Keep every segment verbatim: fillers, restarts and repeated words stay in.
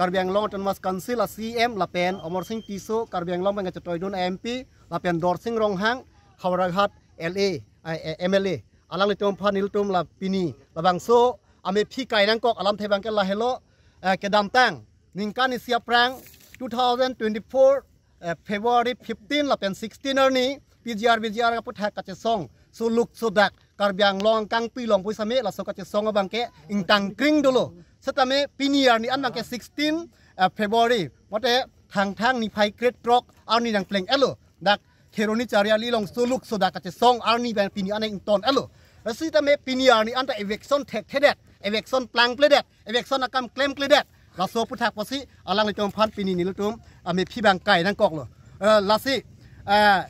Karbi Anglong Autonomous Council a C E M lapen Amar Sing Tisso, Karbi Anglong abang kachetoidun M P, lapen Dorsing Ronghang, Howraghat L A, eh, eh, M L A. Alanglitum aphan nelitum la pini labangso amephi kai nangkok alamthe abangke lahelo, eh, kedamtang ningkan isi aphrang two thousand twenty-four, eh, February fifteen lapen sixteen arni P G R V G R aputhak kachesong suluk sudak Karbi Anglong angkangpi along pusitame laso kachesong abangke ingtangkring dolo. Setame pini arni an abangke sixteen, eh, February, mate Thangthang niphai kretrok arni nangpleng-etlo. Dak Kheroni Chariali along suluk sudak kachesong arni abang pini an ington-etlo. Setame pini arni anta eviction thekthedet, eviction plangkledet, eviction akam klemkledet. Laso aputhak pusi alanglitum aphan pini nelitum amephi abang kai nangkoklo. Eh, lasi, eh,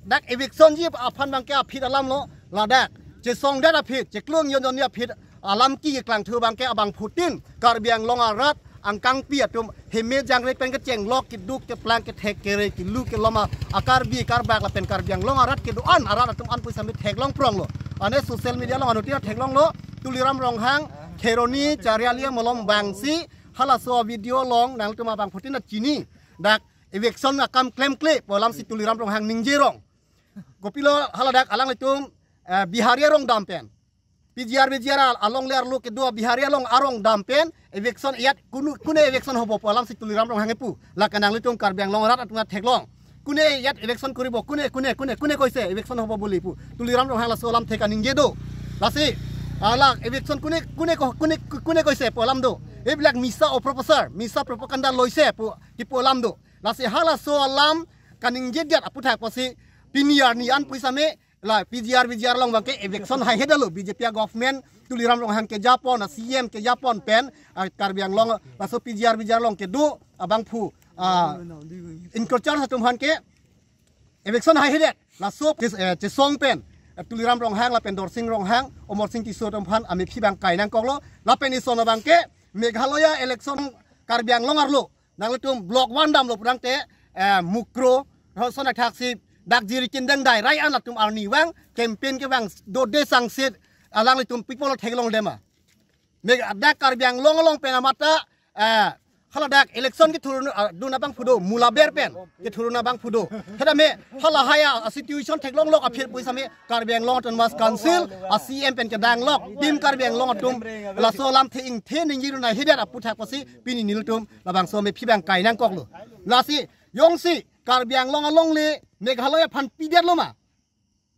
dak evictionji aphan abangke aphi alamlo, ladak chesongdet aphi, cheklung yonjonni aphi alam keklangthu abangke abangphutin Karbi Anglong arat angkangpi atum heme jangre pen kechenglok keduk keplang kethek kere kelu keloma a-Karbi Karbak lapen Karbi Anglong arat kedo-an arat atum an pusitame theklong pronglo. Ane social media along anuttin theklonglo, Tuliram Ronghang Kheroni Chariali malom abangsi halaso video along nangtum abangphutin chini. Dak eviction akam klemkle pu alamsi Tuliram Ronghang ningjerong. Kopilo haladak alanglitum, eh, Bihari arong dam pen, P G R V G R alongle arlo kedo Bihari along arong dam pen eviction ejat kunu, kune eviction hobo pu alamsi Tuliram Ronghang kepu. Lake nanglitum Karbi Anglong arat atum theklong. Kune ejat eviction koribo, kune, kune, kune, kune koise eviction hobo buli pu Tuliram Ronghang laso alamthe kaningje do. Lasi, ala eviction kune, kune ko, kune, kune koise pu alam do. Ebilak misa opropasar, misa propaganda loise pu kipu alam do. Lasi halaso alam kaningjedet aputhak pusi pini arni an pusitame la P G R V G R along abangke eviction haihedetlo, B J P a-government, Tuliram Ronghang kejapon, a-C E M kejapon pen, a-Karbi Anglong laso P G R V G R along kedo abangphu, ah, in charge atum aphan ke eviction haihedet. Laso ches-, eh, chesong pen, eh, Tuliram Ronghang lapen Dorsing Ronghang, Amar Sing Tisso atum aphan amephi abang kai nangkoklo. Lapen ison abangke Meghalaya election Karbi Anglong arlo nanglitum block one damlo pulangte, eh, Mukro, ho son athaksi dak jiri kindeng dai rai an latum arnivang, campaign kevang dode sangsit, alanglitum people theklongledema. Meg dak Karbi Anglong along pen amata, eh, haladak election kethur, ah, dun abangphu do, mula ber pen kethur abangphu do. Setame halahai a-situation theklonglok aphi pusitame Karbi Anglong Autonomous Council a-C E M pen kedanglok, Team Karbi Anglong atum laso alamthe ingthe ningjirun haihedet aputhak pusi pini nelitum labangso amephi abang kai nangkoklo. Lasi jongsi Karbi Anglong alongle Meghalaya aphan pidetlo ma,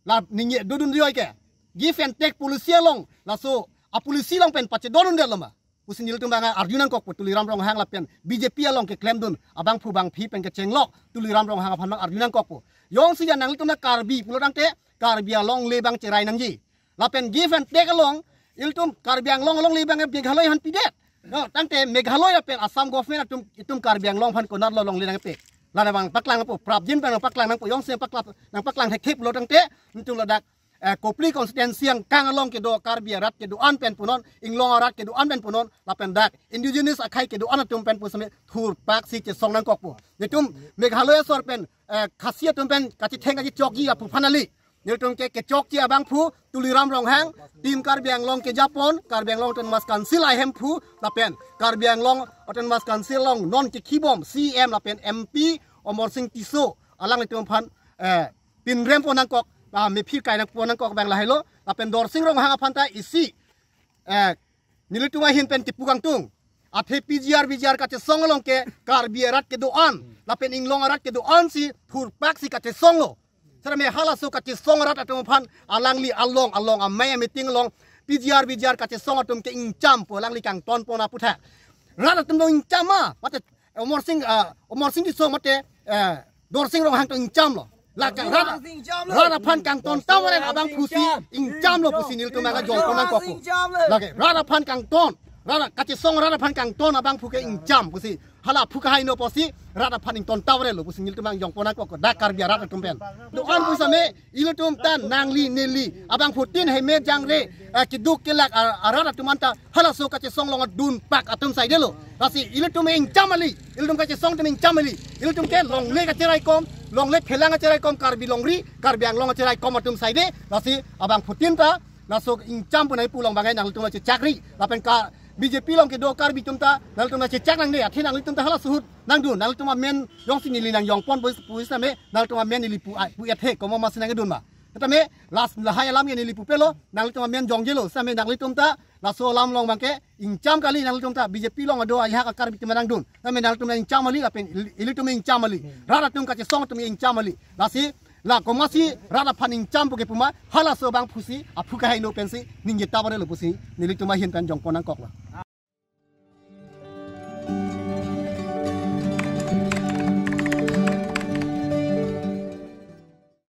la ningje dodun joi ke, give and take policy along, laso a-policy along pen pachedondetlo ma pusi nelitum abang arju nangkokpo. Tuliram Ronghang lapen B J P along keklemdun abangphu bangphi pen kechenglok Tuliram Ronghang aphan abang arju nangkokpo. Jongsi ya nanglitum na Karbi pulo tangte Karbi alongle abang cherai nangji. Lapen give and take along, ilitum Karbi Anglong alongle abang Meghalaya aphan pidet. No, tangte Meghalaya pen Assam government atum itum Karbi Anglong aphan konatlo longle nangpipik. La nangpaklangpo, prapjin pen nangpaklang nangpo, jongsi paklang, nangpaklang thekthe pulo tangte, itum ladak eh, Kopili constituency angkang along kedo Karbi arat kedo-an pen punon, Inglong arat kedo-an pen punon, lapen dak indigenous akhei kedo-an atum pen pusitame thurpak si chesong nangkokpo. Netum Meghalaya sor pen, eh, Khasi atum pen kachetheng kachechokji aphu aphan kali. Netum ke kechokji abangphu Tuliram Ronghang, Team Karbi Anglong kejapon, Karbi Anglong Autonomous Council ahemphu, lapen Karbi Anglong Autonomous Council along non kekhibom C E M lapen M P Amarsing Tisso, alanglitum aphan, eh, pinrem pon nangkok, ah, mephi kai nangpon nangkok abang lahelo, lapen Dorsing Ronghang aphan ta isi, eh, nelitum ahin pen kipu kangtung. Athe P G R V G R kachesong along ke Karbi arat kedo-an, lapen Inglong arat kedo-an si thurpak si kachesonglo. Sitame halaso kachesong arat atum aphan alangli along along amei ameeting along P G R V G R kachesong atum ke ingchampo, alangli kangtonpon aputhak. Rat atum dong ingcham ma, mate Amarsing, ah, Amarsing Tisso mate, eh, Dorsing Ronghang dong ingchamlo. Lake rat, rat aphan kangton tavarelo abangphu si ingchamlo pusi nelitum akajongpon nangkokpo. Lake rat aphan kangton, rat kachesong rat aphan kangton abangphu ke ingcham pusi. Hala aphu kahai no pusi rat aphan ington tavarelo pusi nelitum akajongpon nangkokpo dak Karbi arat atum pen. Do-an pusitame ilitum ta nangli neli abangphutin heme jangre, eh, keduk kelak ar-, arat atum anta halaso kachesong along adunpak atum saidelo. Lasi ilitum ingcham kali, ilitum kachesong atum ingcham kali. Ilitum ke longle kacheraikom, longle phelang kacheraikom, Karbi longri, Karbi Anglong kacheraikom atum saide. Lasi abangphutin ta laso ingcham punai pu along bang nanglitum chechakri. Lapen ka B J P along kedo Karbi atum ta nanglitum chechak nangne, athe nanglitum ta halaso ahut nangdun, nanglitum amen jongsi neli nangjongpon pusitame nanglitum amen neli pu, pu-et he, komat masi nangdun ma. Tame last lahai alam ke neli pupelo, nanglitum amen jongjelo, sitame nanglitum ta laso alam along bang ke ingcham kali, nanglitum ta B J P along kedo ajahak a-Karbi atum nangdun. Sitame nanglitum ingcham kali, lapen il-, ilitum ingcham kali. Rat atum kachesong atum ingcham kali. Lasi la komatsi rat aphan ingcham pu ke pu ma, halaso abangphu si aphu kahai no pensi ningje tavarelo pusi nelitum ahin pen jongpon nangkoklo.